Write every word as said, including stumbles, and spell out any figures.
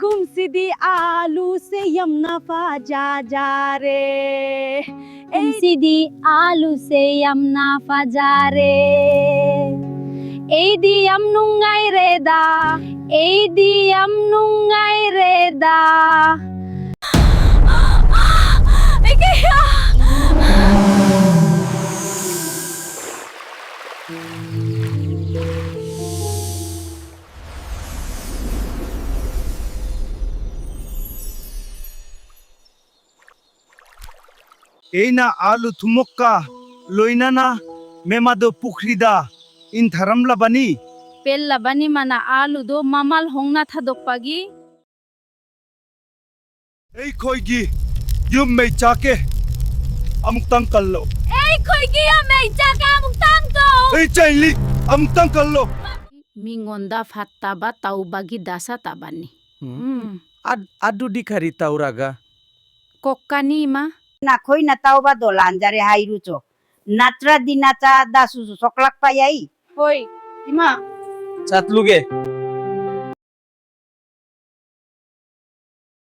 ꯀꯨꯝꯁꯤꯗꯤ ꯑꯥꯂꯨꯁꯦ ꯌꯥꯝꯅ ꯐꯖꯖꯥꯔꯦ꯫ ꯀꯨꯝꯁꯤꯗꯤ ꯑꯥꯂꯨꯁꯦ ꯌꯥꯝꯅ ꯐꯖꯔꯦ꯫ ꯑꯩꯗꯤ ꯌꯥꯝ ꯅꯨꯡꯉꯥꯏꯔꯦꯗ꯫ ꯑꯩꯗꯤ ꯌꯥꯝ ꯅꯨꯡꯉꯥꯏꯔꯦꯗ꯫ ꯑꯩꯅ ꯑꯥꯂꯨ ꯊꯨꯝꯃꯣꯛꯀ ꯂꯣꯏꯅꯅ ꯃꯦꯝ ꯑꯗꯣ ꯄꯨꯈ꯭ꯔꯤꯗ ꯏꯟꯊꯔꯝꯂꯕꯅꯤ꯫ ꯄꯦꯜꯂꯕꯅꯤ ꯃꯥꯅ ꯑꯥꯂꯨꯗꯣ ꯃꯃꯜ ꯍꯣꯡꯅ ꯊꯥꯗꯣꯛꯄꯒꯤ꯫ ꯑꯩꯈꯣꯏꯒꯤ ꯌꯨꯝ ꯃꯩ ꯆꯥꯛꯀꯦ ꯑꯃꯨꯛꯇꯪ ꯀꯜꯂꯣ꯫ ꯑꯩꯈꯣꯏꯒꯤ ꯌꯨꯝ ꯃꯩ ꯆꯥꯛꯀꯦ ꯑꯃꯨꯛꯇꯪ ꯀꯜꯂꯣ꯫ ꯑꯩ ꯆꯩꯂꯤ ꯑꯃꯨꯛꯇꯪ ꯀꯜꯂꯣ꯫ ꯃꯤꯉꯣꯟꯗ ꯐꯠꯇꯕ ꯇꯧꯕꯒꯤ ꯗꯁꯥ ꯇꯥꯕꯅꯤ꯫ ꯎꯝ꯫ ꯎꯝ꯫ ꯑꯗ-, ꯑꯗꯨꯗꯤ ꯀꯔꯤ ꯇꯧꯔꯒ? ꯀꯣꯛꯀꯅꯤ, ꯏꯃꯥ꯫ ꯅꯈꯣꯏꯅ ꯇꯧꯕꯗꯣ ꯂꯥꯟꯖꯔꯦ ꯍꯥꯏꯔꯨꯆꯣ꯫ ꯅꯠꯇ꯭ꯔꯗꯤ ꯅꯆꯥꯗꯁꯨ ꯁꯣꯛꯂꯛꯄ ꯌꯥꯏ꯫ ꯍꯣꯏ, ꯏꯃꯥ꯫ ꯆꯠꯂꯨꯒꯦ꯫